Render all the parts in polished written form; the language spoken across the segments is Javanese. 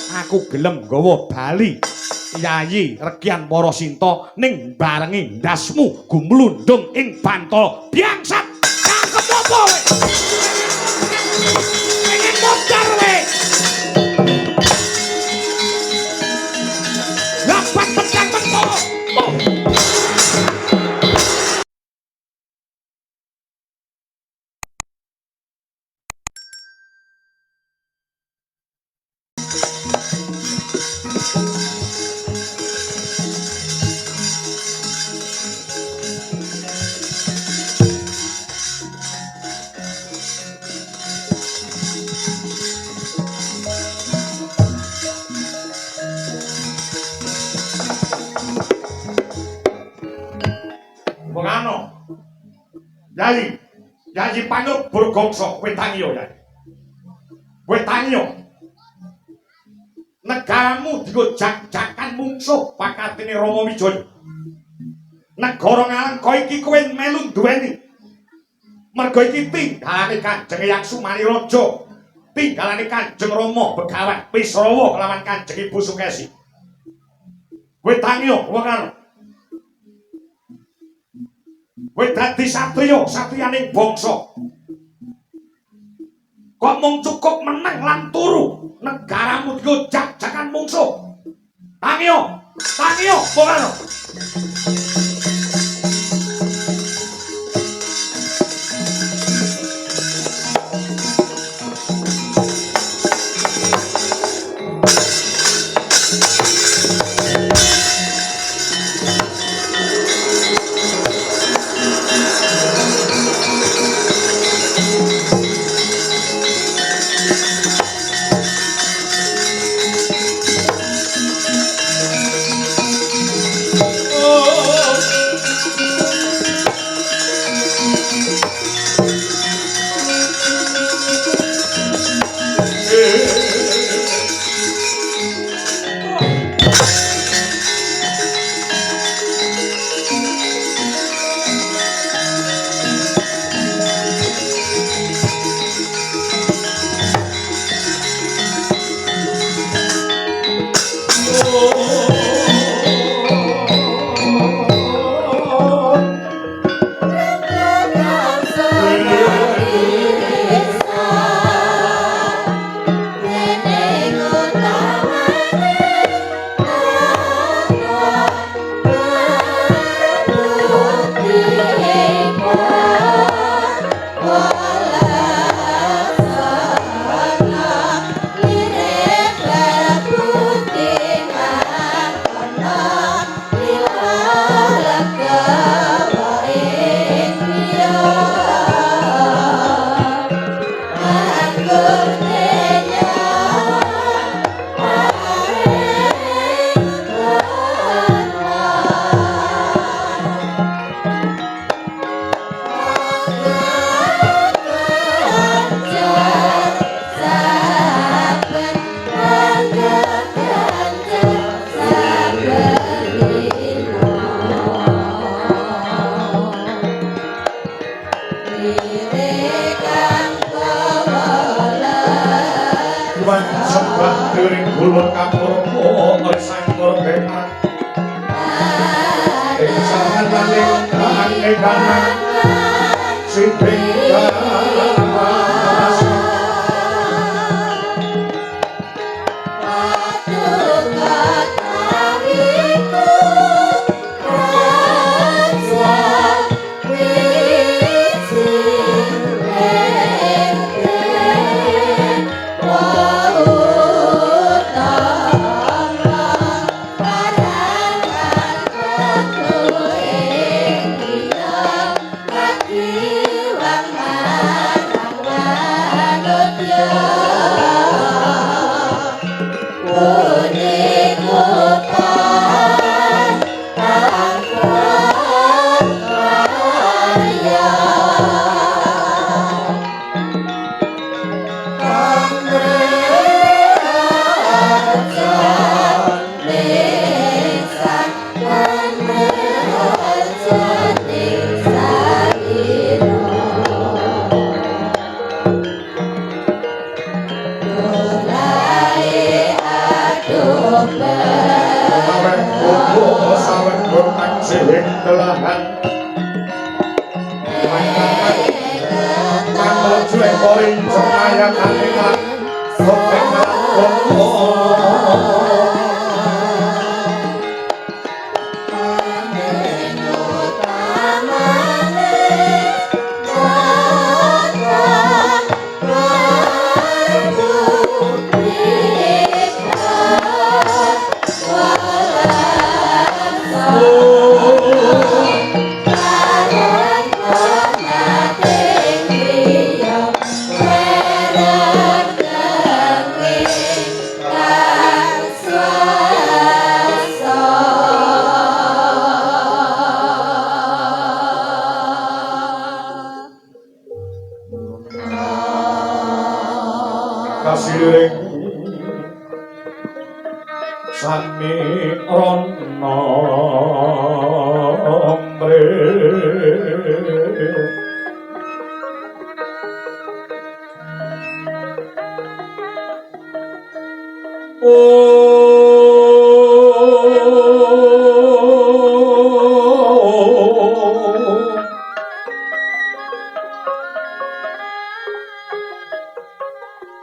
Aku gelem nggawa bali Yayi Regian Para Sinta ning barengi ndasmu gumlundung ing bantal biangsat. Cangkem apa kowe? Pengen modar kowe. Lapat pedang mentolo. Oh. Mengano. Yayi, Yayi Panut Burgongso, kowe tangiyo, Yayi. Kowe tangiyo. Negaramu dienggo jak-jakan mungsuh pakatine Rama Wijaya. Negara Ngalengka iki kowe melu duweni. Merga iki tinggalane Kanjeng Eyang Sumaniraja. Tinggalane Kanjeng Rama Begawan Pisrawa kelawan Kanjeng Ibu Sukesi. Kowe tangiyo, Mengano. Kowe dadi satriya, satriyaning bangsa. Kok mung cukup meneng lan turu, negaramu dienggo jak-jakan mungsuh. Tangiyo, tangiyo, Mengano. Bye.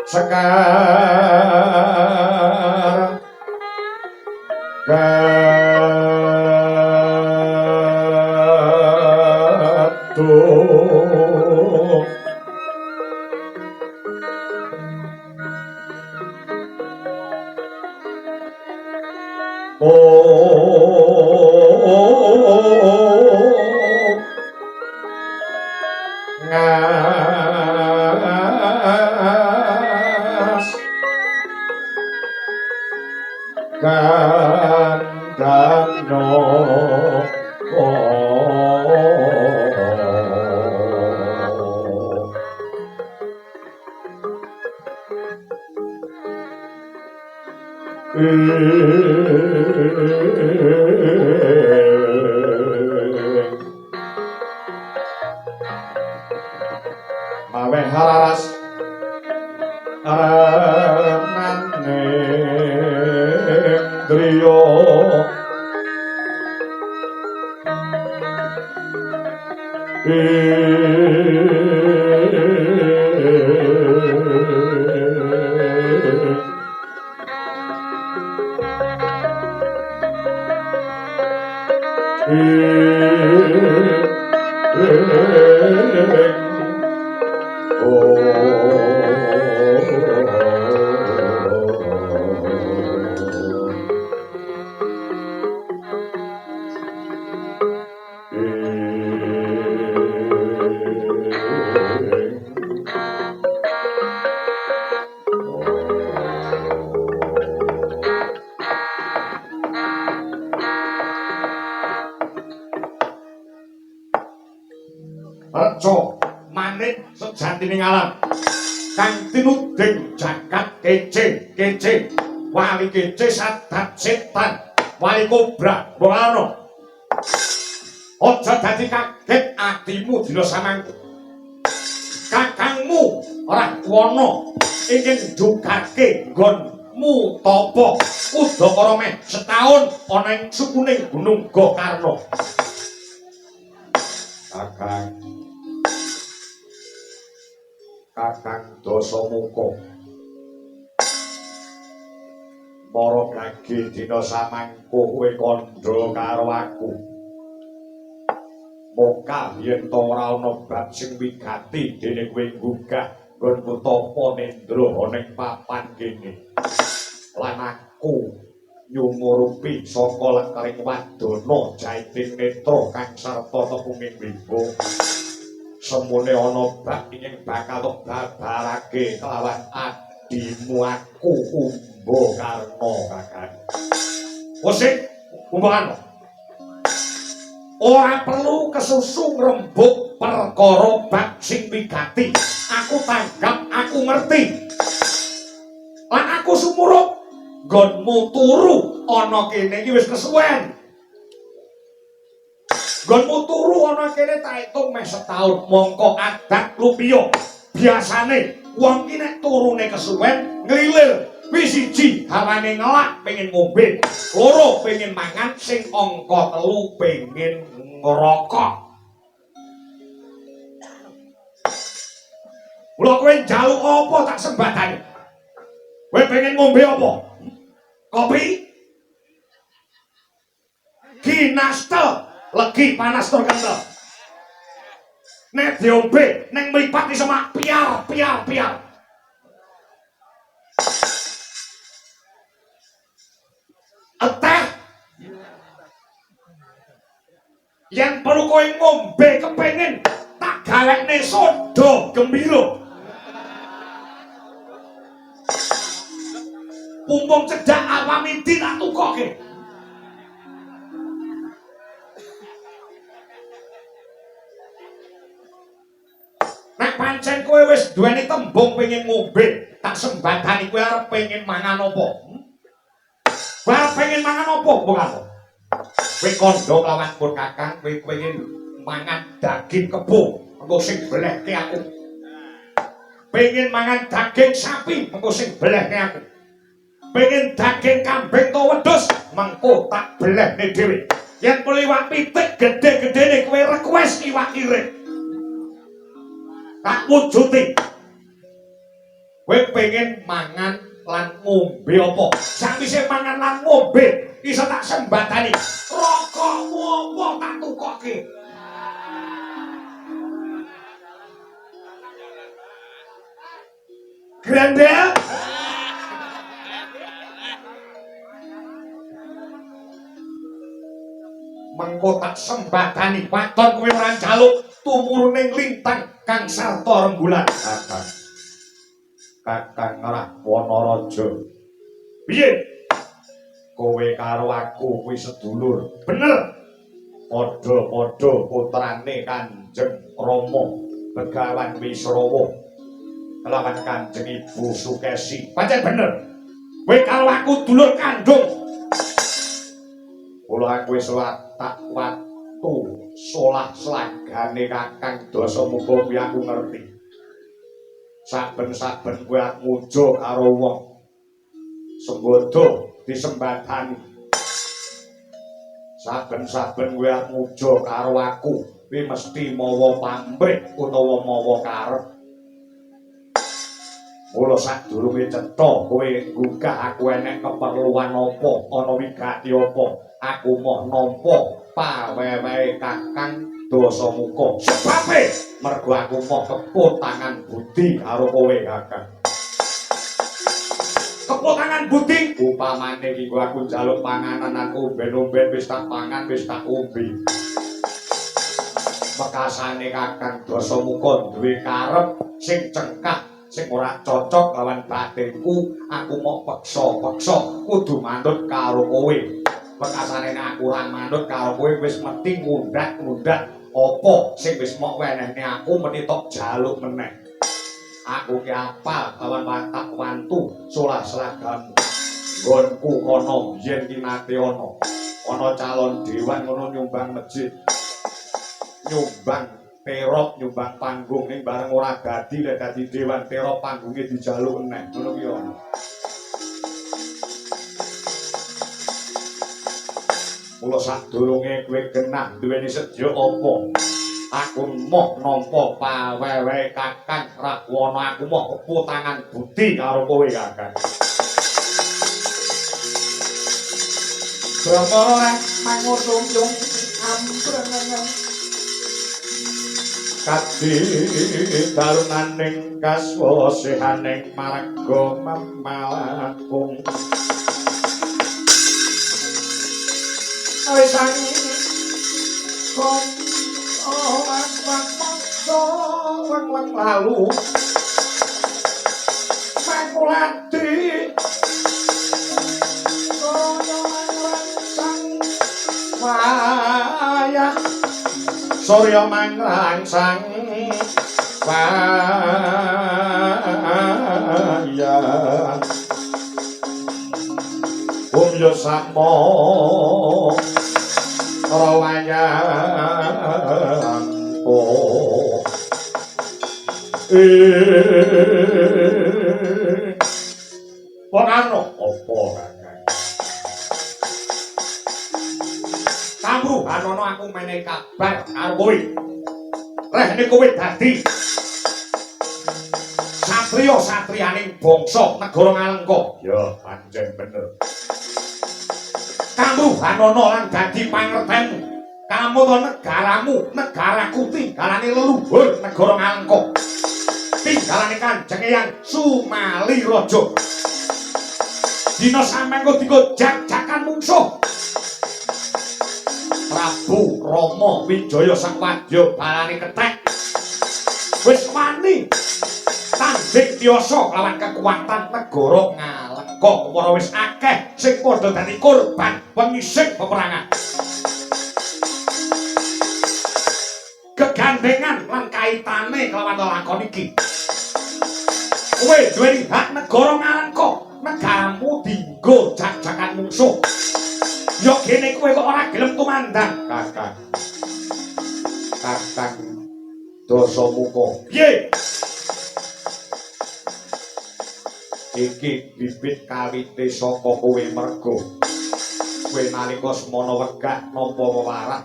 Sekar gadung ngas kandhano. Mawe hararas renane driya Reca manik sejatine alam kang tinuding jagat kece kece wali kece sadat setan wali kobra mbok ana aja dadi kaget atimu dina samangku kakangmu Rahwana ingin njugake nggonmu tapa udakara meh setahun ana ing sukuning Gunung Gokarna. Kakang Kakang Dasamuka mara gage dina samangko kowe kandha karo aku. Moka yen ta ora ana bab sing wigati dene kowe nggugah nggonmu tapa nendra ana ing papan kene. Lan aku nyumurupi saka lengkering wadana jaiting netra kang sarta tepunging wibo. Semune ana bab ing bakal babarake kelawan adimu aku Kumbakarna kakang. Musik Kumbakarna. Ora perlu kesusu ngrembug perkara bab sing wigati. Aku tanggap, aku ngerti. Lan aku sumurup nggonmu turu ana kene iki wis kesuwen. Nggonmu turu ana kene tak itung meh setahun mongko adat lupiya. Biasane wong ki nek turune kesuwen nglilir Wis siji hawane ngelak pengen ngombe, loro pengen mangan, sing angka telu pengen ngerokok. Mula kowe njaluk apa tak sembadani. Kowe pengen ngombe apa? Kopi? Ginastel, legi panas tur kentel. Nek diombe ning mripat iso mak piar piar piar. Eteh yen perlu kowe ngombe kepengin tak galekne soda gembira. Pumpung cedhak Alfamidi tak tukoke. Nek pancen kowe wis duweni tembung pengen ngombe, tak sembadani kowe arep pengen mangan apa? Kowe arep pengen mangan apa, Mbok aku? Kowe kandha lawan pun Kakang, kowe pengen mangan daging kebo, engko sing belehke aku. Pengen mangan daging sapi, engko sing belehke aku. Pengen daging kambing to wedhus, mengko tak belehne dhewe. Yen perlu iwak pitik gedhe-gedhene kowe request iwak irit. Tak wujuti. Kowe pengen mangan lan ngombe apa? Sakwise mangan lan ngombe iso tak sembadani. Rokokmu apa tak tukoke. Grendel. Mengko tak sembadani waton kowe ora njaluk tumuruning lintang kang sarta rembulan. Kakang. Kakang Rahwana Raja. Piye? Kowe karo aku kuwi sedulur. Bener. Padha-padha putrane Kanjeng Rama Begawan Wisrawa kelawan Kanjeng Ibu Sukesi. Pancen bener. Kowe karo aku dulur kandung. Kula aku wis tak watu solah slagane Kakang Dasamuka kuwi aku ngerti. Saben-saben kowe ngujo karo wong sembodo disembadani. Saben-saben kowe ngujo karo aku kuwi mesti mawa pamrih utawa mawa karep. Mula sadurunge cetha kowe nggugah aku enek keperluan apa, ana wigati apa, aku moh nampa pawewehe Kakang Dasamuka. Sebabe mergo aku moh kepotangan budi karo kowe, Kakang. Kepotangan budi upamane iki aku njaluk panganan aku omben-omben wis tak pangan wis tak ombe. Pekasane Kakang Dasamuka duwe karep sing cengkah sing ora cocok lawan batinku, aku mau peksa-peksa kudu manut karo kowe. Pekasane nek aku ora manut karo kowe wis mesti ngundat-ngundat apa sing wis mok wenehne aku mesti tok jaluk meneh. Aku ki apal lawan watak wantu solah seragamu. Nggonku kono biyen ki nate ana. Ana calon dewan ngono nyumbang masjid. Nyumbang terop, nyumbang panggung ning bareng ora dadi lek dadi dewan terop panggunge dijaluk eneh. Ngono ki ana. Mula sadurunge kowe genah duweni sedya apa? Aku moh nampa pawewe Kakang Rahwana, aku moh kepotangan budi karo kowe, Kakang. Brahmara mangusung ambreng kadi darunaning kaswasihaning marga mamalakung. Wis kon ora paksa weng-weng lalu mangulati kaya mangrangsang wayah surya mangrangsang wayah umyo samo rawayanto Wong Karno apa Kakang? Kamruhanana aku menehi kabar karo kowe. Rehne kowe dadi satriya-satriyaning bangsa negara Ngalengka. Ya, pancen bener. Kamruhanana lan dadi pangertenmu. Kamuta negaramu, negaraku tinggalane leluhur negara Ngalengka. Tinggalane Kanjeng Eyang Sumali Raja. Dina samengko dinggo jak-jakan mungsuh. Prabu Rama Wijaya sang wadya balane kethek. Wis wani tandhing tiyasa lawan kekuatan negara Ngalengka. Para wis akeh sing padha dadi korban pengising peperangan. Gegandengan lan kaitane kelawan lakon iki. Kowe duweni hak negara Ngalengka, negaramu dinggo jak-jakan mungsuh. Ya gene kowe kok ora gelem tumandang, Kakang. Kakang Dasamuka. Piye? Iki bibit kawite saka kowe merga kowe nalika semana wegah nampa wewarah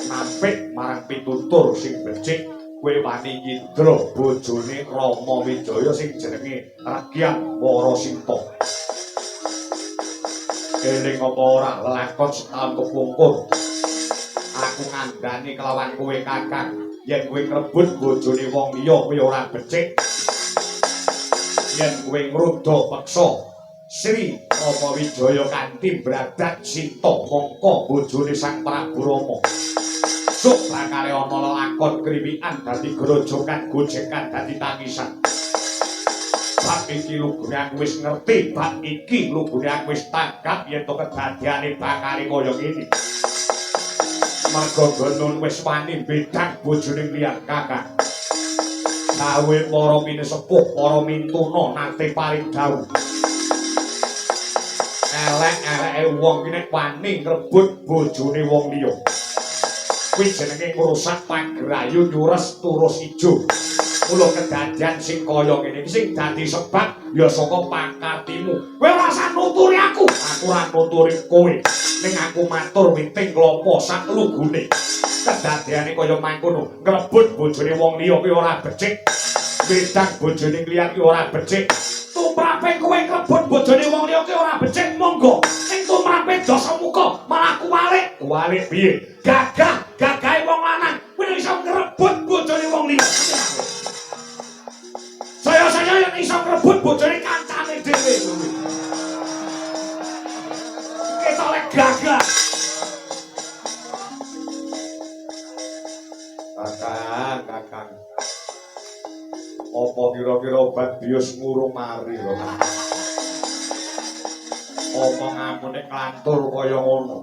nampik marang pitutur sing becik, kowe wani nyidra bojone Rama Wijaya sing jenenge Rakyang Warasinta. Eling apa ora lelakon setahun kepungkur aku ngandani kelawan kowe Kakang, yen kowe ngrebut bojone wong liya kowe ora becik. Yen kowe ngruda peksa Sri Rama Wijaya kanthi bradat Sinta mongko bojone Sang Prabu Rama, sok bakale ana lelakon kriwikan dadi grojokan gojekan dadi tangisan. Bab iki lugune aku wis ngerti, bab iki lugune aku wis tanggap yen to kedadiane bakale kaya ngene. Merga Gonun wis wani bedang bojone liyan Kakang. Dawuhe para pinesepuh, para mintuna nate paring dawuh. Elek-eleke wong ki nek wani ngrebut bojone wong liya. Kuwi jenenge ngrusak pagrayu nyures turus ijo. Mula kedadian sing kaya ngene iki sing dadi sebab ya saka pakartimu. Kowe ora usah nuturi aku, aku ora nuturi kowe. Ning aku matur witing klapa sak lugune. Kedadiane kaya mangkono, ngrebut bojone wong liya kuwi ora becik. Wedang bojone liya kuwi ora becik. Tumrape kowe ngrebut bojone wong liya kuwi ora becik, monggo. Ning tumrape Dasamuka malah kuwalik. Kuwalik piye? Gagah, gagahe wong lanang kuwi iso ngrebut bojone wong liya. Saya-saya yang iso ngrebut bojone kancane dhewe. Ketok lek gagah. Kakang, kakang. Apa kira-kira obat bius ngurung mari lho? Omonganmu nek nglantur kaya ngono.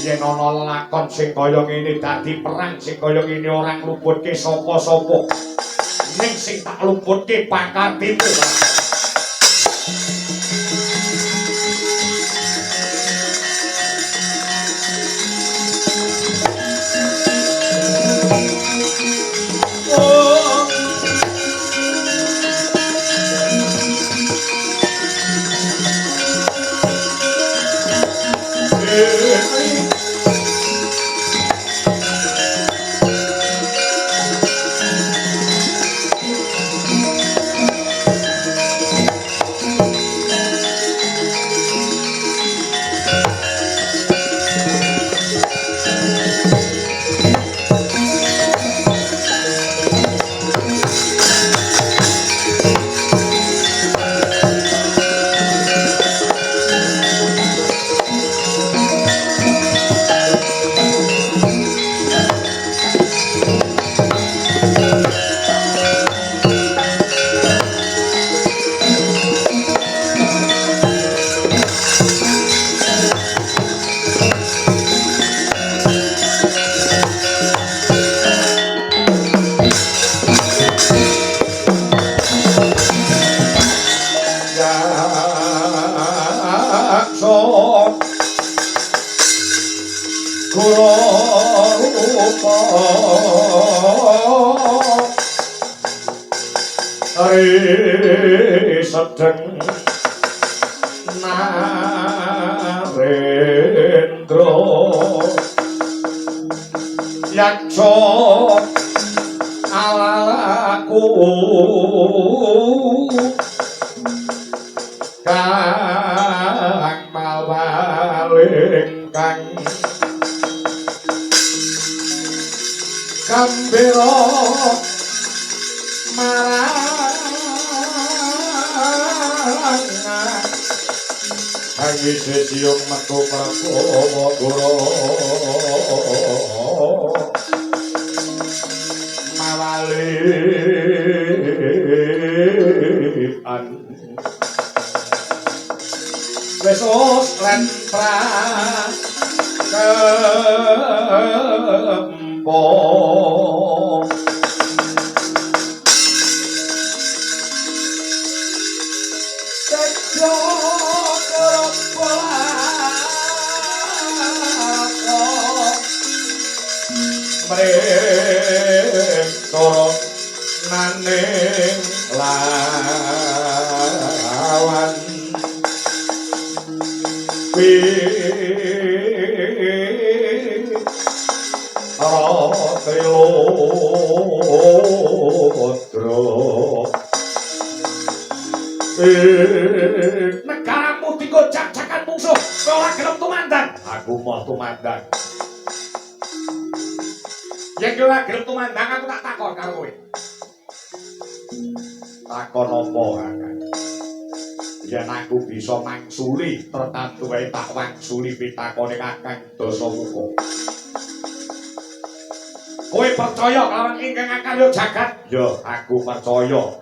Yen ana lelakon sing kaya ngene dadi perang sing kaya ngene ora ngluputke sapa-sapa. Ning sing tak luputke pakartimu. Sedeng Narendra yaksa alalaku kang mawaling kang kambira marang isih siyung metu prabawa guru mawalian wis os lan prakempo Tejo mring naning lawan Trilodra negaramu digojak-jakan mungsuh, kowe ora gelem tumandang. Aku mau tumandang. Yen kowe ora gelem tumandang, aku tak takon karo kowe. Takon apa, Kakang? Yen aku bisa mangsuli, tertantu wae tak wangsuli pitakone Kakang Dasamuka. Kowe percaya kelawan ingkang akarya jagat? Ya, aku percaya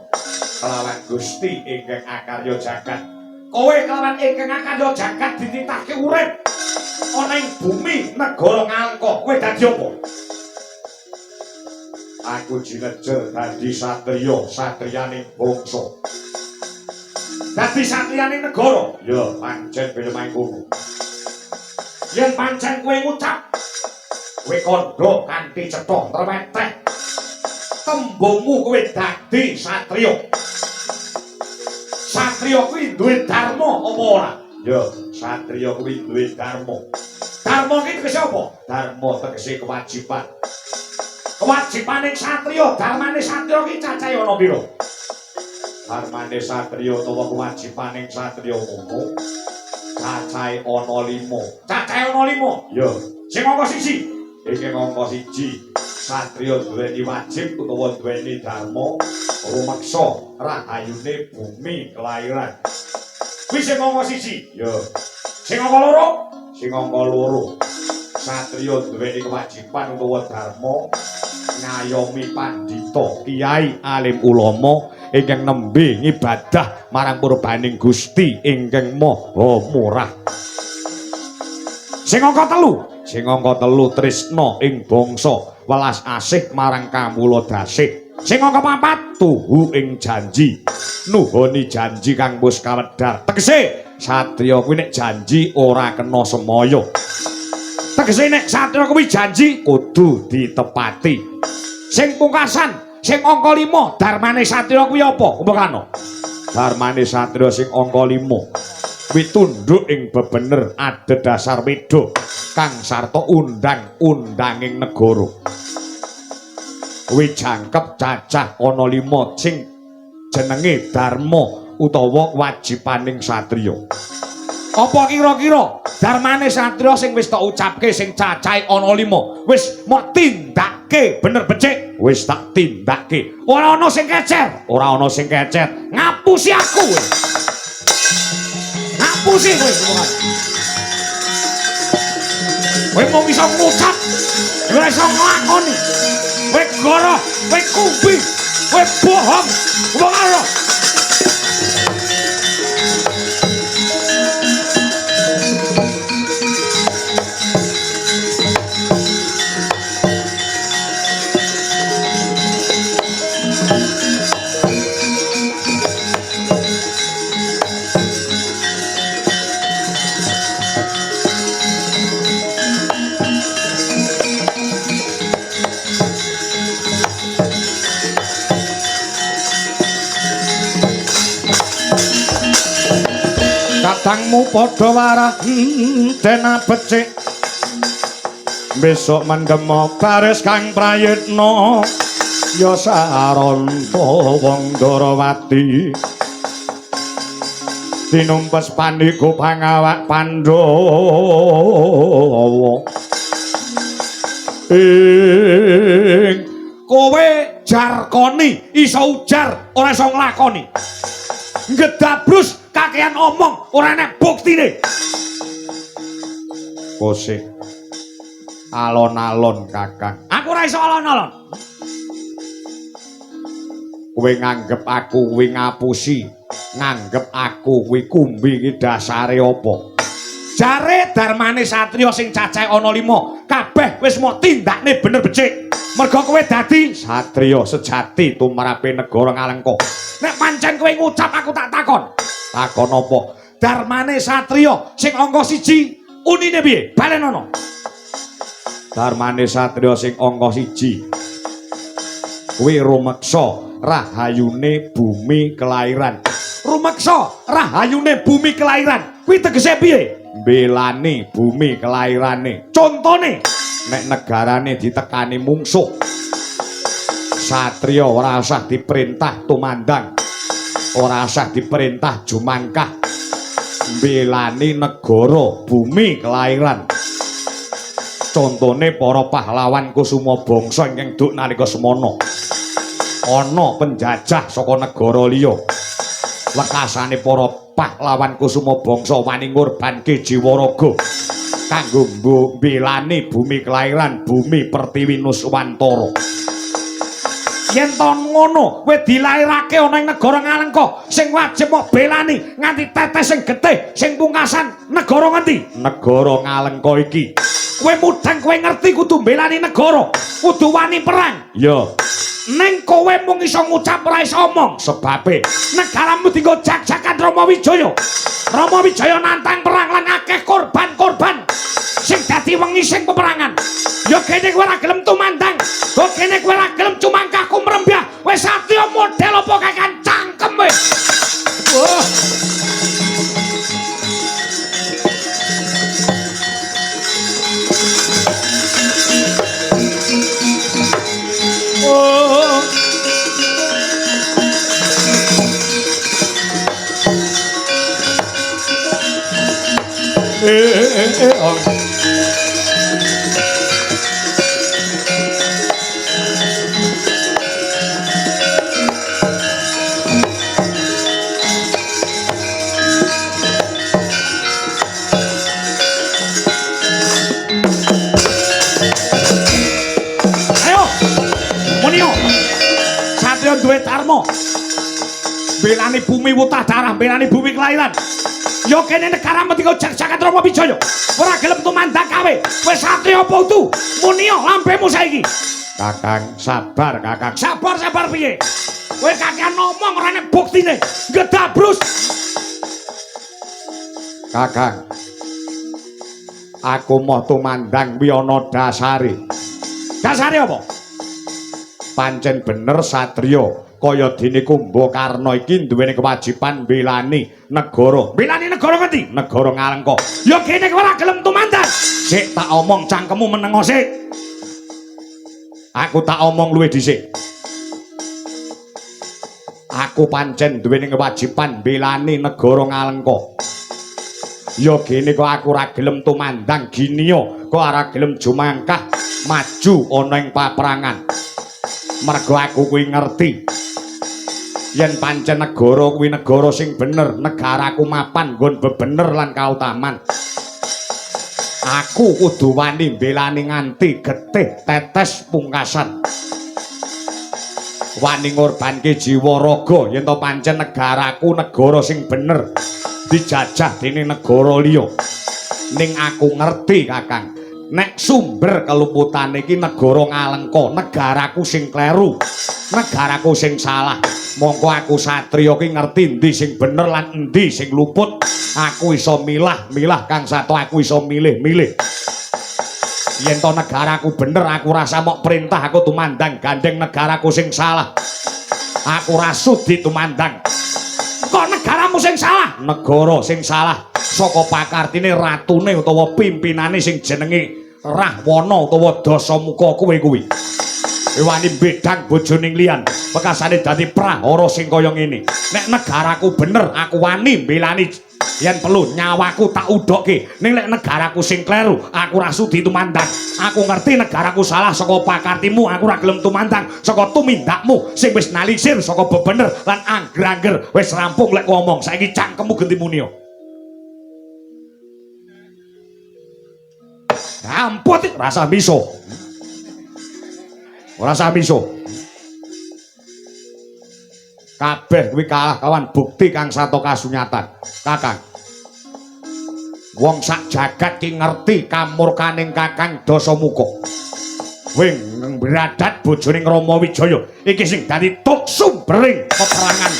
kelawan Gusti ingkang akarya jagat. Kowe kelawan ingkang akarya jagat dititahke urip ana ing bumi negara Ngalengka, kowe dadi apa? Aku jinejer dadi satriya, satriyaning bangsa. Dadi satriyaning negara? Ya, pancen bene mangkono. Yen pancen kowe ngucap, kowe kandha kanthi cetha treweteh. Tembungmu kowe dadi satriya. Satriya kuwi duwe dharma apa ora? Ya, satriya kuwi duwe dharma. Dharma ki tegese apa? Dharma tegese kewajiban. Kewajibane satriya, dharmane satriya ki cacahe ana pira? Dharmane satriya utawa kewajibane satriya ngono cacahe ana 5. Cacahe ana 5? Ya. Sing angka 1. Iki angka 1. Satriya duweni wajib utawa duweni dharma rumeksa rahayune bumi kelahiran. Kuwi sing angka 1. Ya. Sing angka 2? Sing angka 2. Satriya duweni kewajiban utawa dharma ngayomi pandhita, kiai, alim ulama ingkang nembe ngibadah marang purbaning Gusti ingkang Maha Murah. Sing angka 3, sing angka 3 tresna ing bangsa, welas asih marang kawula dasih. Sing angka 4 tuhu ing janji, nuhoni janji kang wis kawedhar. Tegese satriya kuwi nek janji ora kena semaya. Tegese nek satriya kuwi janji kudu ditepati. Sing pungkasan, sing angka 5, dharmane satriya kuwi apa? Kumpulkano. Dharmane satriya sing angka 5 kuwi tunduk ing bebener adhedhasar weda kang sarta undang-undanging negara. Kuwi jangkep cacah ana 5 sing jenenge dharma utawa wajibaning satriya. Apa kira-kira dharmane satriya sing wis tak ucapke sing cacahe ana 5 wis mok tindakke bener becik? Wis tak tindakke. Ora ana sing kecer, ora ana sing kecer. Ngapusi aku kowe. Ngapusi kowe. Kowe mung iso ngucap, ora iso nglakoni. Kowe goroh, kowe kumbi, kowe bohong. Wong ora. Kadangmu padha warah dena becik. Besok mendemo baris kang prayitna ya saranta wong Ndarawati. Tinumpes paniku pangawak Pandhawa. Ing kowe jarkoni iso ujar ora iso nglakoni. Ngedabrus kakean omong ora enek buktine. Kosik alon-alon Kakang. Aku ora iso alon-alon. Kowe nganggep aku kuwi ngapusi, nganggep aku kuwi kumbi iki dasare apa? Jare darmane satriya sing cacahe ana 5, kabeh wis mok tindakne bener becik. Merga kowe dadi satriya sejati tumrape negara Ngalengka. Nek pancen kowe ngucap aku tak takon. Takon apa? Darmane satriya sing angka 1 unine piye? Balenono. Darmane satriya sing angka 1 kuwi rumeksa rahayune bumi kelairan. Rumeksa rahayune bumi kelairan. Kuwi tegese piye? Mbelani bumi kelairane. Contone nek negarane ditekani mungsuh, satriya ora usah diperintah tumandang, ora usah diperintah jumangkah, mbelani negara bumi kelairan. Contone para pahlawan Kusuma Bangsa ingkang duk nalika semana ana penjajah saka negara liya, lekasane para pahlawan Kusuma Bangsa wani ngorbanke jiwa raga kanggo mbelani bumi kelairan, bumi Pertiwi Nuswantara. Yen to ngono, kowe dilairake ana ing negara Ngalengka sing wajib mok belani nganti tetes sing getih, sing pungkasan negara ngendi? Negara Ngalengka iki. Kowe mudeng, kowe ngerti kudu mbelani negara, kudu wani perang. Ya. Ning kowe mung iso ngucap ora iso omong, sebabe negaramu dienggo jak-jakan Rama Wijaya. Rama Wijaya nantang perang lan akeh korban-korban sing dadi wengi sing peperangan. Ya kene kowe ora gelem tumandang, kok kene kowe ora gelem cumangkah kumrembyah. Wis satriya model apa kakan cangkem wis. Wah. Oh. Oh. Ayo, Munio, satria duwe dharma, belani bumi wutah darah, belani bumi kelahiran. Yo kene negara mesti jak-jakan Rama Wijaya. Ora gelem tumandang kawe. Wis satria apa utu? Munio lambemu saiki. Kakang, sabar Kakang. Sabar-sabar piye? Kowe kakean ngomong ora enek buktine. Gedabrus. Kakang, aku moh tumandang kuwi ana dasare. Dasare apa? Pancen bener satriya kaya dene Kumbakarna iki duweni kewajiban mbelani negara. Mbelani negara ngendi? Negara Ngalengka. Ya kene kowe ora gelem tumandang. Sik tak omong cangkemmu menengo sik. Aku tak omong luwih dhisik. Aku pancen duweni kewajiban mbelani negara Ngalengka. Ya gene kok aku ora gelem tumandang giniya, kok ora gelem jumangkah maju ana ing paperangan. Mergo aku kuwi ngerti yen pancen negara kuwi negara sing bener, negaraku mapan nggon bebener lan kautaman. Aku kudu wani mbelani nganti getih tetes pungkasan. Wani ngorbanke jiwa raga yen to pancen negaraku negara sing bener dijajah dening negara liya. Ning aku ngerti Kakang, nek sumber keluputane iki negara Ngalengka, negaraku sing kleru, negaraku sing salah. Mongko aku satriya ki ngerti endi sing bener lan endi sing luput. Aku iso milah-milah kang sato, aku iso milih-milih. Yen to negaraku bener, aku rasa mok perintah aku tumandang gandeng negaraku sing salah. Aku ra sudi tumandang. Kok negaramu sing salah? Salah negara sing salah saka pakartine ratune utawa pimpinane sing jenenge Rahwana utawa Dasamuka kowe kuwi. Kowe wani mbedhang bojoning liyan, pekasane dadi prahara sing kaya ngene. Nek negaraku bener, aku wani mbelani yen perlu nyawaku tak udhokke. Ning nek negaraku sing kleru, aku ora sudi tumandang. Aku ngerti negaraku salah saka pakartimu, aku ora gelem tumandang saka tumindakmu sing wis nalisir saka bebener lan angger-angger wis rampung lek ngomong. Saiki cangkemmu genti muni. Ampun, rasa miso. Ora sah miso. Kabeh kuwi kalah kawan bukti kang sato kasunyatan. Kakang. Wong sak jagat ki ngerti kamurkaning Kakang Dasamuka. Kowe ngradat bojone Rama Wijaya iki sing dadi tuk sumbering peperangan.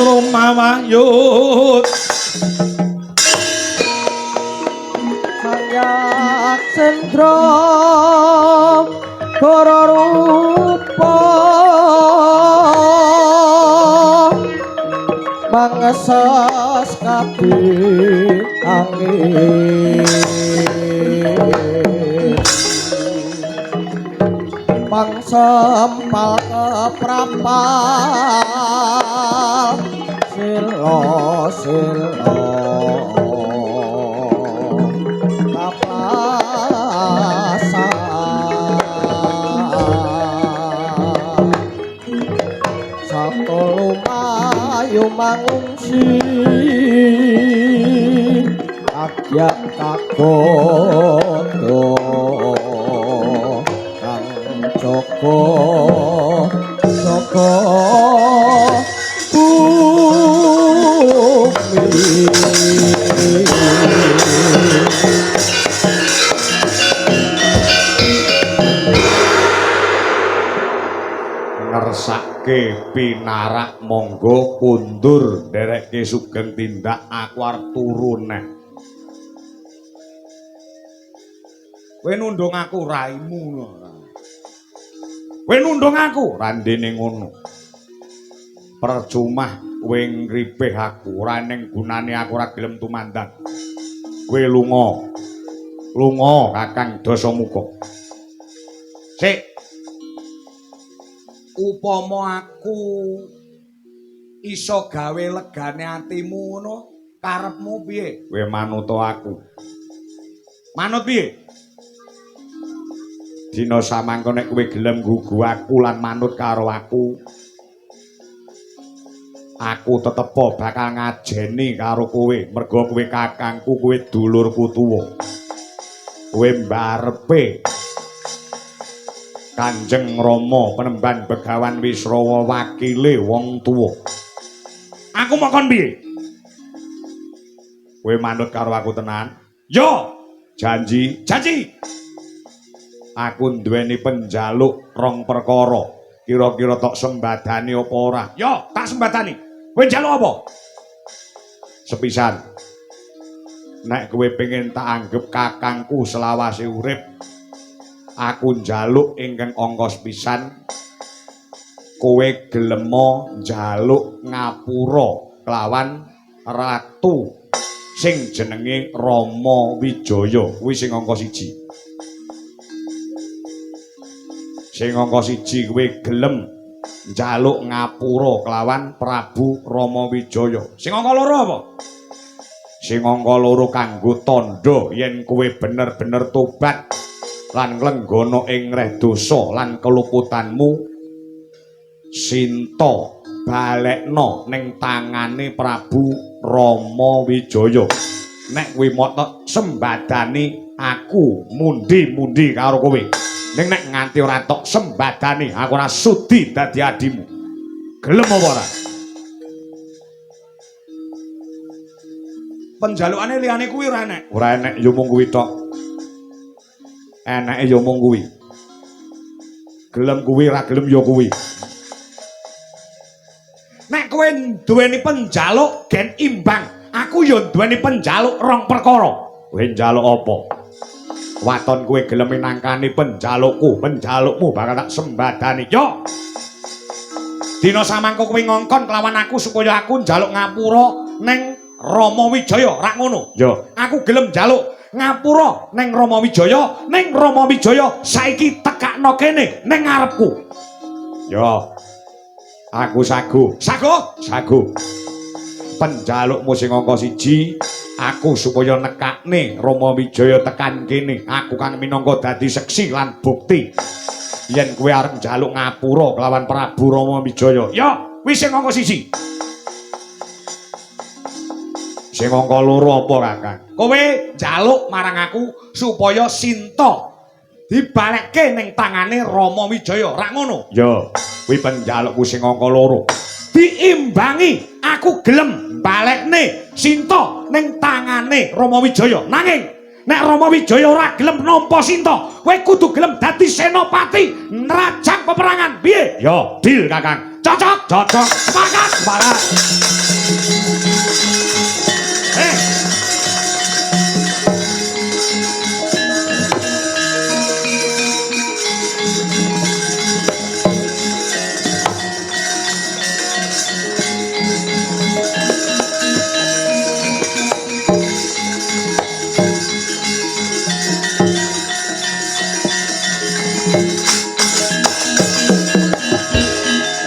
Trumawayut Sanyak sendra gara rupa mangesas kabeh angin pangsempal keprapal sila sila kaplasan satu lumayu mangungsi agyak kagodha kang jaga jaga bumi. Ngersake pinarak monggo kundur nderekke sugeng tindak aku arep turu neh. Kowe nundung aku raimu ngono. Kowe nundung aku randene ngono. Percuma kowe ngripih aku, ora ning gunane aku ora gelem tumandang. Kowe lunga. Lunga Kakang Dasamuka. Sik. Upama aku iso gawe legane atimu ngono, karepmu piye? Kowe manut aku. Manut piye? Dina samangka nek kowe gelem nggugu aku lan manut karo aku, aku tetepa bakal ngajeni karo kowe, merga kowe kakangku, kowe dulurku tuwa. Kowe mbarepe Kanjeng Rama penemban Begawan Wisrawa wakile wong tuwa. Aku mokon piye? Kowe manut karo aku tenan? Yo, janji, janji. Aku duweni penjaluk rong perkara. Kira-kira tok sembadani apa ora? Yo, tak sembadani. Kowe njaluk apa? Sepisan. Nek kowe pengen tak anggep kakangku selawase urip, aku njaluk ingkang angka sepisan kowe gelema njaluk ngapura kelawan ratu sing jenenge Rama Wijaya. Kuwi sing angka siji. Sing angka siji kowe gelem njaluk ngapura kelawan Prabu Rama Wijaya. Sing angka loro apa? Sing angka loro kanggo tandha yen kowe bener-bener tobat lan nglenggana ing reh dosa lan keluputanmu, Sinta balekna ning tangane Prabu Rama Wijaya. Nek kowe motok sembadani aku mundi-mundi karo kowe. Ning nek nganti ora tok sembadani aku ora sudi dadi adimu. Gelem apa ora? Penjalukane liyane kuwi ora enek. Ora enek ya mung kuwi tok. Eneke ya mung kuwi. Gelem kuwi ra gelem ya kuwi. Nek kowe duweni penjaluk gen imbang, aku ya duweni penjaluk rong perkara. Kowe njaluk apa? Waton kowe gelem minangkani penjalukku, penjalukmu bakal tak sembadani. Yo. Dina samangka kowe ngongkon kelawan aku supaya aku njaluk ngapura ning Rama Wijaya, rak ngono? Yo. Aku gelem njaluk ngapura ning Rama Wijaya, ning Rama Wijaya saiki tekakno kene ning ngarepku. Yo. Aku sago. Sago? Sago. Penjalukmu sing angka 1, aku supaya nekakne Rama Wijaya tekan kene, aku kang minangka dadi seksi lan bukti yen kowe arep njaluk ngapura kelawan Prabu Rama Wijaya. Ya, kuwi sing angka 1. Sing angka 2 apa, Kakang? Kowe njaluk marang aku supaya Sinta dibalekke ning tangane Rama Wijaya, rak ngono? Ya, kuwi penjalukku sing angka 2. Diimbangi aku gelem balekne Sinta ning tangane Rama Wijaya. Nanging nek Rama Wijaya ora gelem nampa Sinta, kowe kudu gelem dadi senopati nrajang peperangan. Piye? Ya, deal, Kakang. Cocok, cocok. Sepakat, sepakat.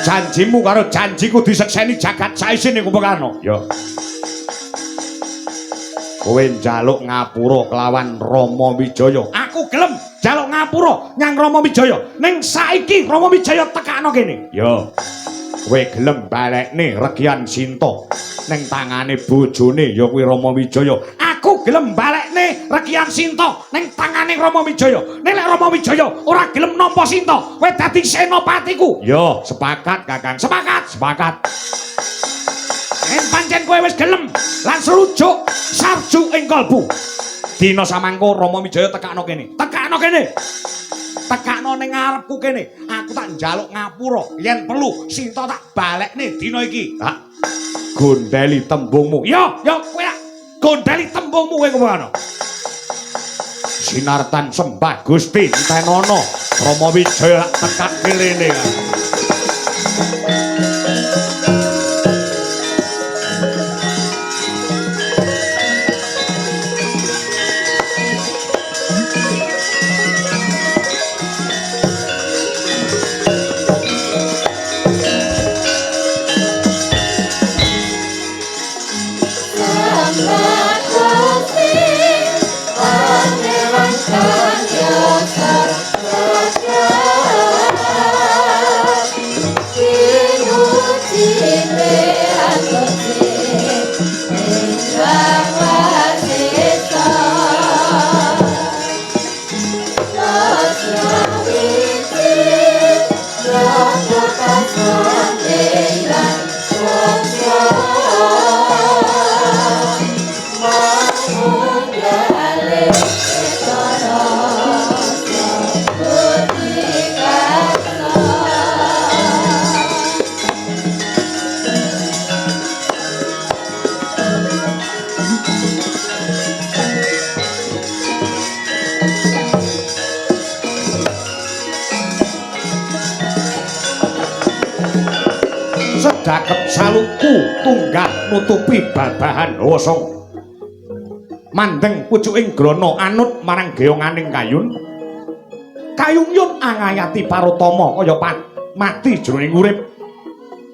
Janjimu karo janjiku disekseni jagat saisine Kumbakarna. Ya. Kowe njaluk ngapura kelawan Rama Wijaya. Aku gelem njaluk ngapura nyang Rama Wijaya. Ning saiki Rama Wijaya tekakno kene. Ya. Kowe gelem balekne Regian Sinta ning tangane bojone ya kuwi Rama Wijaya. Aku gelem balekne Regian Sinta ning tangane Rama Wijaya. Nek lek Rama Wijaya ora gelem nampa Sinta, kowe dadi senopatiku. Ya, sepakat, Kakang. Sepakat, sepakat. Yen pancen kowe wis gelem lan serujuk sarju ing kalbu. Dina samangka Rama Wijaya tekakno kene. Tekakno kene. Tekakno ning ngarepku kene. Aku tak njaluk ngapura. Yen perlu Sinta tak balekne dina iki. Tak gondeli tembungmu. Ya, ya kowe tak gondeli tembungmu kowe kuwi. Sinartan sembah Gusti entenono Rama Wijaya tak tekake rene. Sedakep saluku tunggah nutupi babahan hosong. Mandeng pucuking grana anut marang geonganing kayun. Kayun angayati parutama kaya mati jroning urip.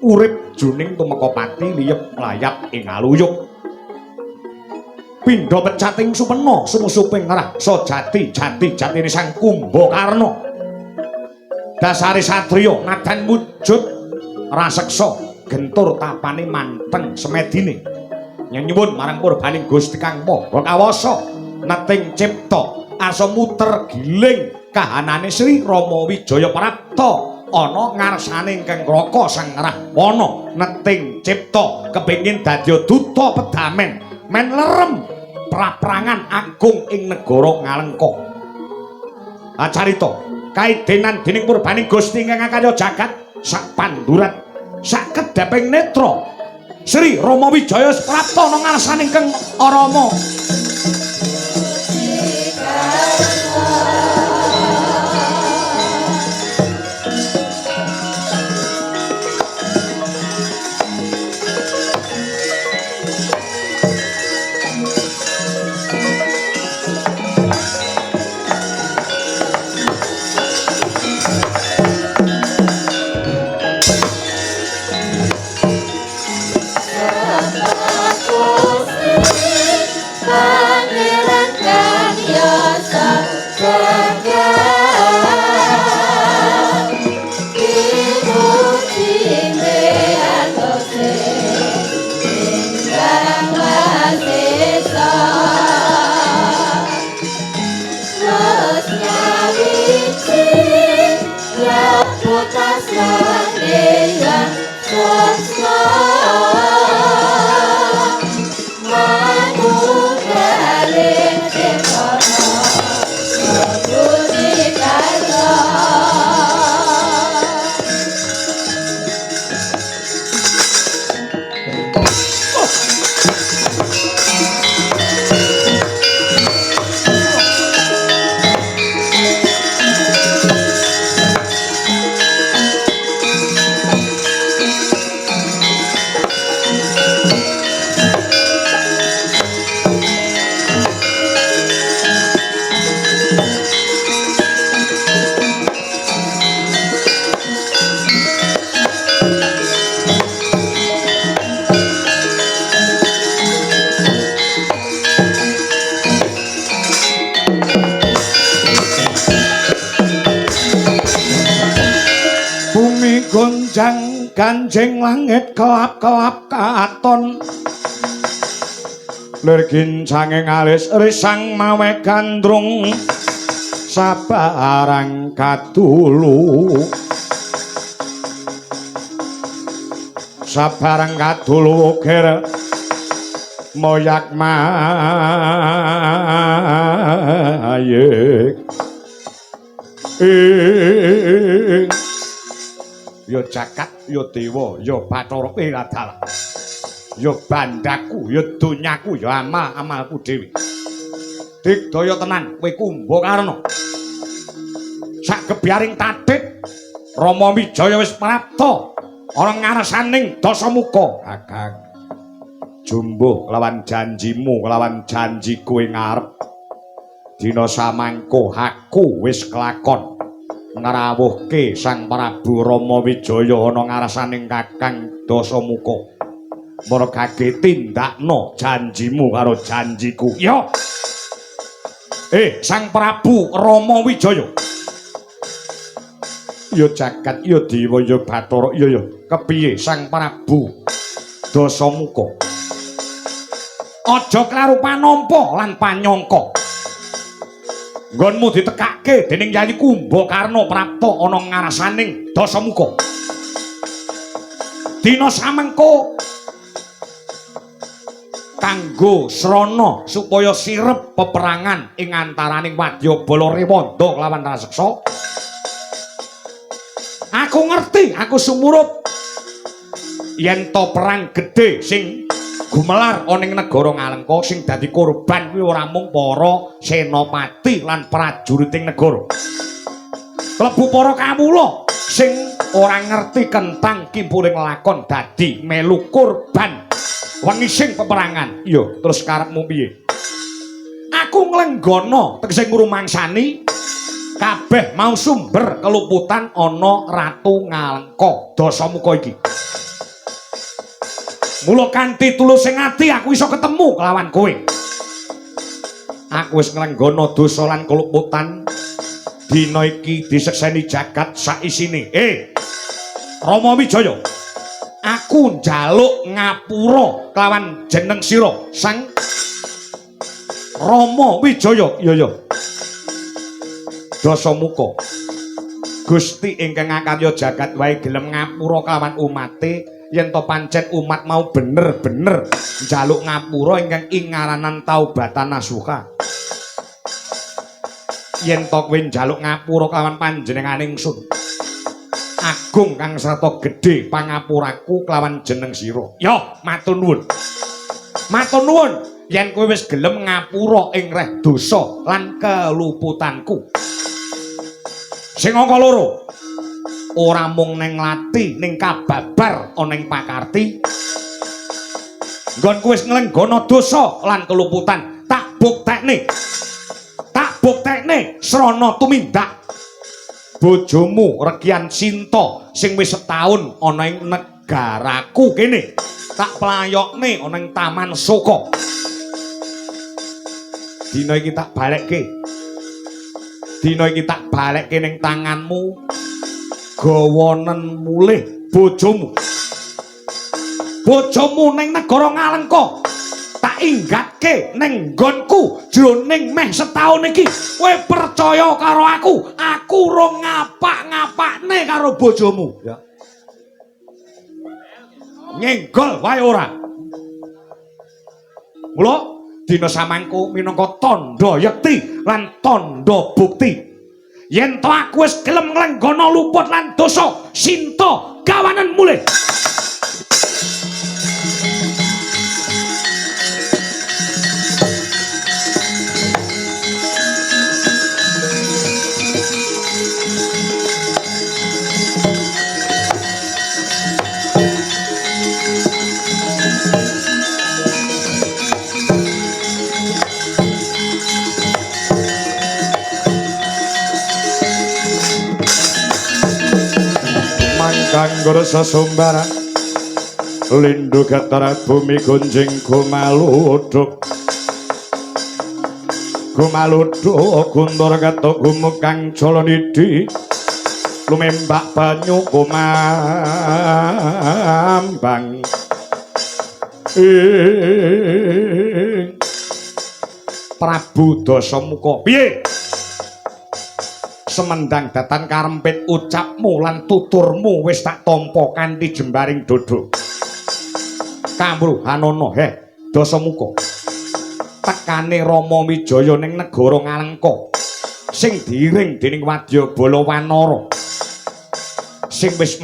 Urip jroning tumeka pati liyep layap ing aluyuk. Pindha pecating supena sumusuping ngrasa jati jati jatine Sang Kumbakarna. Dasare satriya nadan wujud raseksa gentur tapane manteng semedine. Nyuwun marang purbaning Gusti Kang Maha Kawasa neting cipta arsa muter giling kahanane Sri Rama Wijaya prapta ana ngarsane ingkang Raka Sang Rahwana neting cipta kepengin dadi duta pedamen men lerem praprangan agung ing negara Ngalengka. Acarita kaidenan dening purbaning Gusti ingkang akarya jagat sak pandurat sak kedheping netra Sri Rama Wijaya prapta ana ngarsaning Kang Rama. Gonjang ganjing langit kelap-kelap katon lir gincange alis risang mawe gandrung sabarang kadulu sabarang kadulu ukir moyak mayik ya jagat ya dewa ya bathara adalah ya bandaku ya donyaku ya amal-amalku dhewe digdaya tenan kowe Kumbakarna sak gebyaring tathit Rama Wijaya wis prapta ana ngarsaning Dasamuka. Kakang jumbuh kelawan janjimu kelawan janji kowe ngarep dina samangko aku wis kelakon ngrawuhke Sang Prabu Rama Wijaya ana ngarsaning Kakang Dasamuka. Margake tindakno janjimu karo janjiku. Ya. Sang Prabu Rama Wijaya. Ya jagat, ya dewa, ya bathara, ya ya. Kepiye Sang Prabu Dasamuka? Aja kleru panampa lan panyangka. Nggonmu ditekake dening Yayi Kumbakarna prapta ana ngarsaning Dasamuka. Dina samengko kanggo srana supaya sirep peperangan ing antaraning wadyabala Rewanda lawan Raseksa. Aku ngerti, aku sumurup yen to perang gedhe sing gumelar ana ing negara Ngalengka sing dadi korban kuwi ora mung para senopati lan prajuriting negara. Klebu para kawula sing ora ngerti kentang kimpuling lakon dadi melu korban wengi sing peperangan. Iya, terus karepmu piye? Aku nglenggana tegese ngrumangsani kabeh mau sumber keluputan ana Ratu Ngalengka Dasamuka iki. Mula kanthi tulus sing ati aku iso ketemu kelawan kowe. Aku wis nglenggana dosa lan keluputan dina iki disekseni jagat saisine. Rama Wijaya, aku njaluk ngapura kelawan jeneng sira Sang Rama Wijaya. Iya ya. Dasamuka Gusti ingkang ngakarya jagat wae gelem ngapura kelawan umate. Yen to pancen umat mau bener-bener njaluk ngapura ingkang ingaranan taubatan nasuha. Yen to kowe njaluk ngapura kelawan panjenengane ingsun. Agung kang sarta gedhe pangapuraku kelawan jeneng sira. Ya, matur nuwun. Matur nuwun yen kowe wis gelem ngapura ing reh dosa lan keluputanku. Sing angka loro, ora mung ning lati ning kababar ana ing pakarti. Nggonku wis nglenggana dosa lan keluputan, tak buktekne. Tak buktekne srana tumindak. Bojomu Regian Sinta sing wis setahun ana ing negaraku kene, tak playokne ana ing Taman Soka. Dina iki tak balekke. Dina iki tak balekke ning tanganmu. Gawanen mulih bojomu. Bojomu ning negara Ngalengka. Tak inggatke ning nggonku jroning meh setahun iki. Kowe percaya karo aku, aku ora ngapak-ngapakne karo bojomu. Ya. Nyenggol wae ora. Mula dina samangku minangka tandha yekti lan tandha bukti yen to aku wis gelem nglenggana luput lan dosa, Sinta gawanen mulih. Kanggo sesumbar lindu getar bumi gunjing gumaluduk gumaluduk guntur ketuk gumukang jalanidhi lumembak banyu kumambang ing Prabu Dasamuka. Piye? Semendang datan karempit ucapmu lan tuturmu wis tak tampa kanthi jembaring dodo. Kamruhanana heh Dasamuka. Tekane Rama Wijaya ning negara Ngalengka sing diiring dening wadyabala Wanara sing wis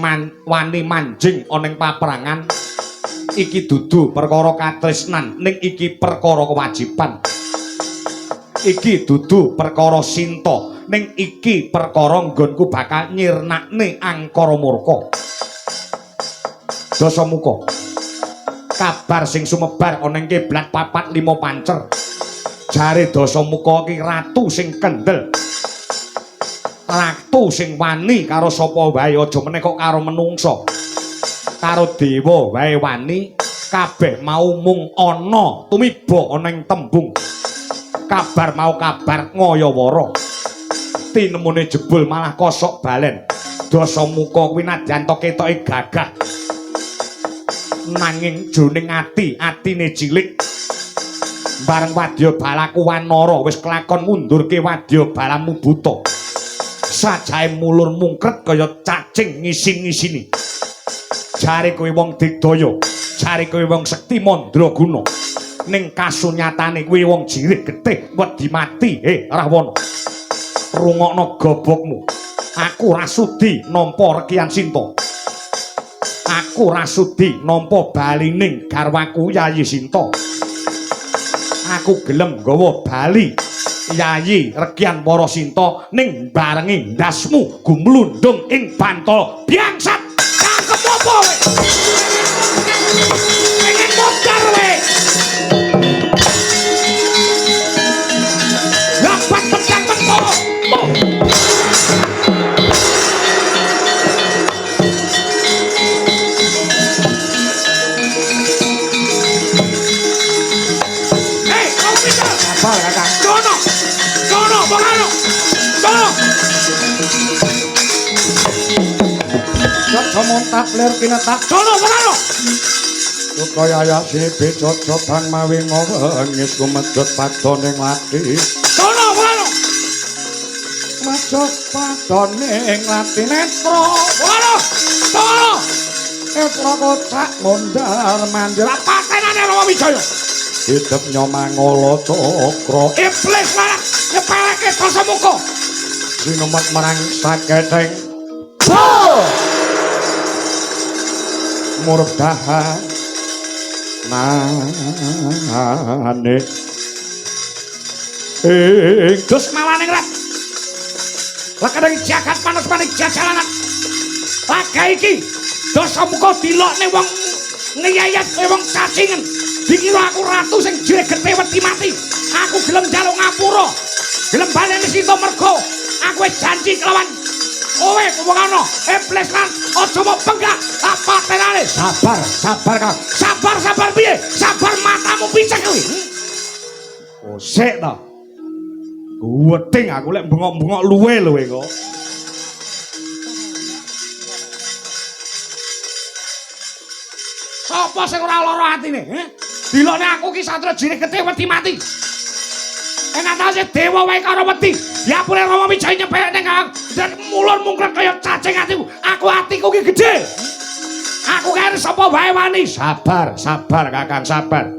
wani manjing ana ing paprangan iki dudu perkara katresnan ning iki perkara kewajiban. Iki dudu perkara sinta ning iki perkara nggonku bakal nyirnakne angkara murka. Dasamuka, kabar sing sumebar ana ing kiblat 4 5 pancer. Jare Dasamuka iki ratu sing kendel. Ratu sing wani karo sapa wae, aja meneh kok karo menungsa. Karo dewa wae wani, kabeh mau mung ana tumiba ana ing tembung. Kabar mau kabar ngayawara. Tinemune jebul malah kosok balen. Dasamuka kuwi nadyan to ketoke gagah. Nanging jroning ati, atine cilik. Bareng wadyabalaku Wanara wis kelakon ngundurke wadyabalamu buta. Sajae mulur mungkret kaya cacing ngisin-ngisini. Jare kowe wong digdaya, jare kowe wong sekti mandraguna. Ning kasunyatane kuwi wong jirih getih wedi mati. Rahwana, rungokno gobokmu. Aku ora sudi nampa Rekian Sinta. Aku ora sudi nampa balining garwaku Yayi Sinta. Aku gelem nggawa bali Yayi Rekian Para Sinta ning barengi ndasmu gumlundung ing bantal. Biangsat, cangkem apa kowe? Pengen modar kowe. Rapat pedang mentolo. Hei, kau pinter. Sabar, Kakang. Kono. Kono, bongano. Kono. Aja montap lir kinetak. Kono, bongano. Kaya ya sibe cocobang mawi ngowengis kumedhot padone lati. Kono, bongano. Medhot padone lati netra. Bongano. Kono. Netra kocak mondar mandir. Patenane Rama Wijaya. Idep nyomangala cakra. Iblis malah nyepeleke Dasamuka. Sinemet marang saketeng murdahan nane ing Dusmawaning rat. Lekening jagat panas-paning jajalanan. Laga iki Dasamuka dilokne wong ngeyayat kaya wong cacingen. Dikira aku ratu sing jregete wedi mati. Aku gelem njaluk ngapura. Gelem baleni Sinta mergo aku wis janji kelawan kowe Kumbakarna. Iblis lan aja mbok penggak apa tenane. Sabar, sabar Kang. Sabar, sabar piye? Sabar matamu picek kuwi. Oh, sik to. Guweting aku lek bengok-bengok luwe luwe kok. Sapa sing ora lara atine, he? Dilokne aku ki satria jiregete wedi mati. Ing atase dewa wae karo wedi. Diapure Rama Wijaya nyepelekne Kang. Dan mulur mungkret kaya cacing atiku. Aku atiku ki gedhe. Aku kae sapa wae wani. Sabar, sabar Kakang, sabar.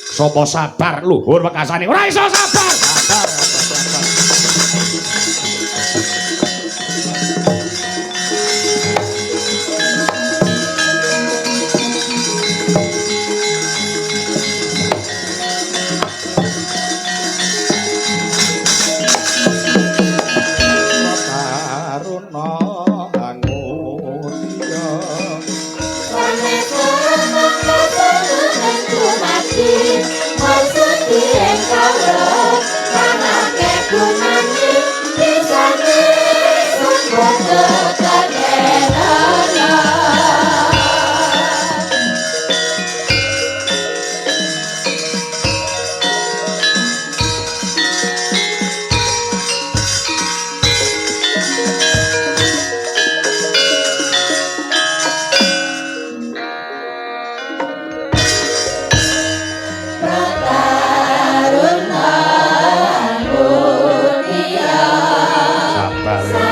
Sapa sabar luhur wekasane. Ora iso sabar. Sabar, sabar. Taruna angudya. Sabar ya.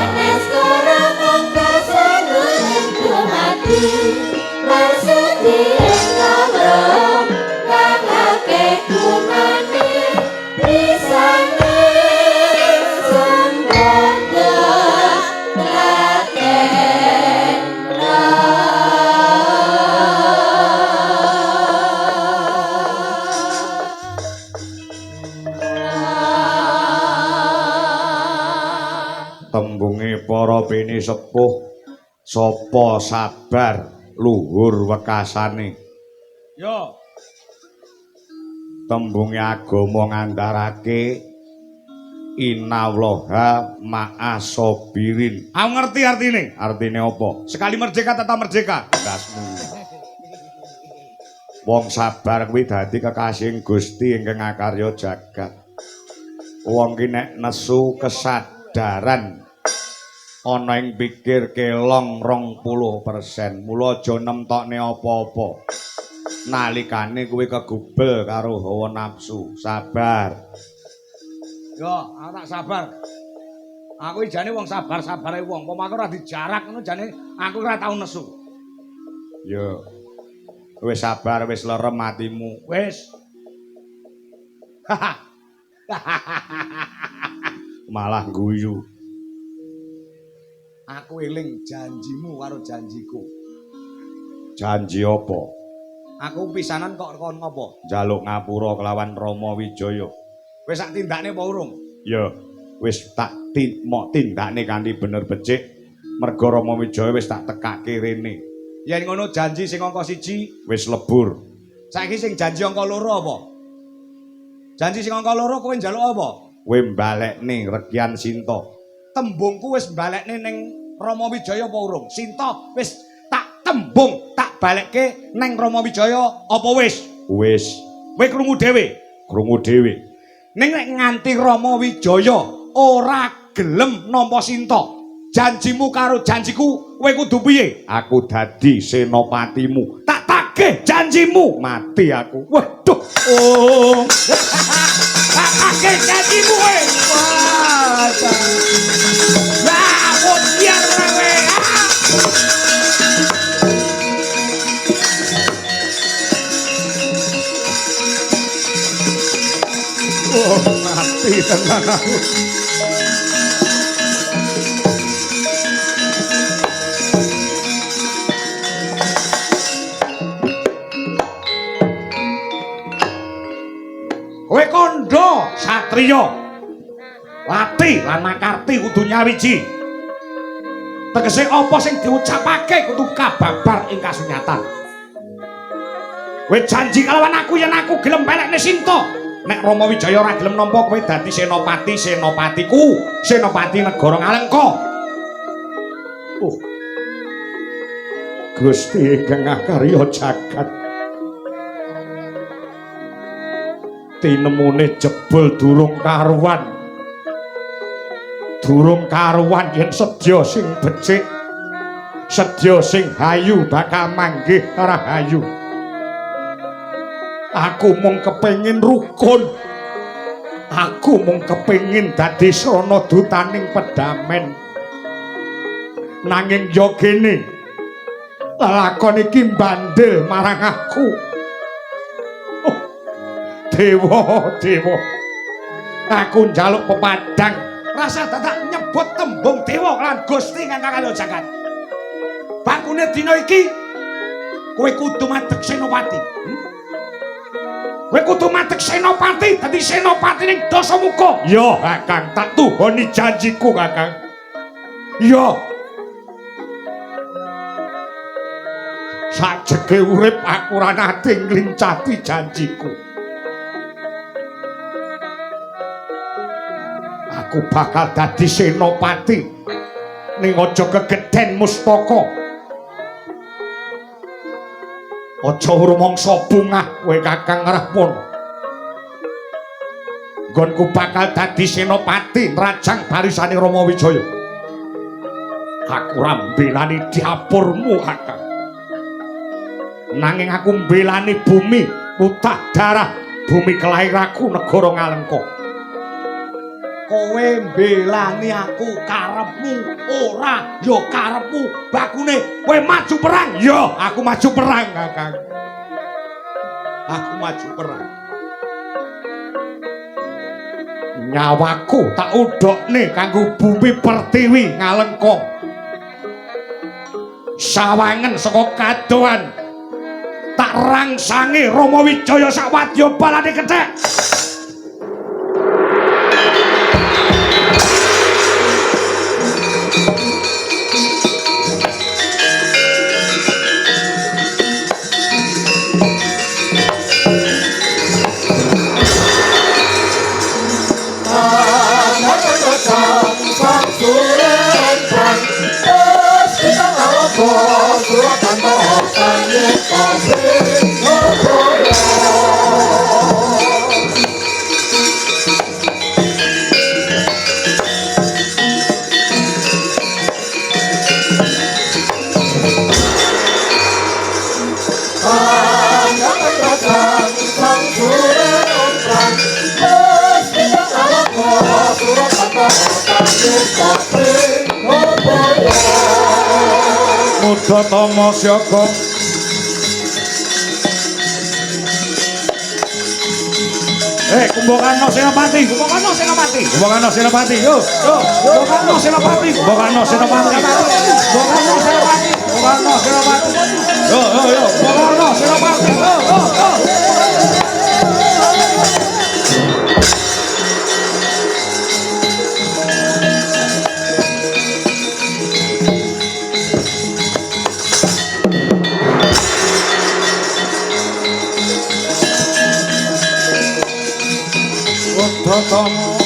Tembunge para pini sepuh sapa sabar luhur wekasane. Yo, Tembunge agama ngandharake innallaha ma'asabirin. Aku ngerti artine. Artine apa? Sekali merdeka tetap merdeka. Ndasmu. Wong sabar kuwi dadi kekasih Gusti ingkang akarya jagat. Wong ki nek nesu kesadaran ana ing pikir kelong 20%. Mula aja nemtokne apa-apa. Nalikane kuwi kegubel karo hawa nafsu. Sabar. Yo, aku tak sabar. Aku iki jane wong sabar-sabare wong. Pomo aku ora dijarak ngono jane aku ora tau nesu. Yo. Wis sabar, wis lerem atimu. Wis. Malah guyu. Aku eling janjimu karo janjiku. Janji apa? Aku pisanan kok kon ngopo? Njaluk ngapura kelawan Rama Wijaya. Wis sak tindakne apa urung? Ya, wis tak mok tindakne kanthi bener becik. Merga Rama Wijaya wis tak tekake rene. Yen ngono janji sing angka 1 Wis lebur. Saiki sing janji angka 2 apa? Janji sing angka 2 kowe njaluk apa? Kowe mbalekne Rekyan Sinta. Tembungku wis mbalekne ning Rama Wijaya apa urung? Sinta wis tak tembung, tak balekke ning Rama Wijaya apa wis? Wis Kowe krungu dhewe. krungu dhewe. Ning nek nganti Rama Wijaya ora gelem nampa Sinta, janjimu karo janjiku kowe kudu piye? Aku dadi senopatimu. Tak tagih janjimu. Mati aku. Waduh. Oh. Tak tagih janjimu kowe. Wah. Lah, biar ora kowe. Ah. Gati tenan aku. Kowe kandha satriya Lati lan Makarti kudu nyawiji. Tegese apa sing diucapake kudu kababar ing kasunyatan. Kowe janji kalawan aku yen aku gelem pelekne Sinta. Nek Rama Wijaya ora gelem nampa kowe dadi senopati, senopatiku, senopati negara Ngalengka. Oh. Gusti ingkang akarya jagat. Tinemune jebul durung karuan. Durung karuan yen sedya sing becik, sedya sing hayu bakal manggih rahayu. Aku mung kepengin rukun. Aku mung kepengin dadi srana dutaning pedamen. Nanging ya kene lelakon iki mbandel marang aku. Oh, dewa, dewa. Aku njaluk pepadang. Rasa dadak nyebut tembung dewa lan Gusti ingkang karya jagat. Bakune dina iki kowe kudu madeg senopati. Kowe kudu madeg senopati dadi senopati ning Dasamuka. Ya, Kakang, tak tuhoni janjiku, Kakang. Ya. Sajege urip aku ora nate nglincati janjiku. Aku bakal dadi senopati ning aja kegeden mustaka. Aja rumangsa bungah kowe Kakang Rahwana. Nggonku bakal dadi senopati nrajang barisane Rama Wijaya. Aku ora mbelani dapurmu, Kakang. Nanging aku mbelani bumi mutah darah bumi kelahiranku negara Ngalengka. Kowe mbelani aku karepmu ora ya karepmu bakune kowe maju perang. Ya aku maju perang, Kakang. Aku maju perang. Nyawaku tak udhokne kanggo bumi pertiwi Ngalengka. Sawangen saka kadohan tak rangsange Rama Wijaya sak wadya balane kethek. Muda tama siaga. Kumbakarna Senopati, Kumbakarna Senopati, Kumbakarna Senopati, yo, yo, Kumbakarna Senopati, Kumbakarna Senopati, Kumbakarna Senopati, Kumbakarna Senopati, yo, yo, yo, Kumbakarna Senopati, yo, yo, yo. Tama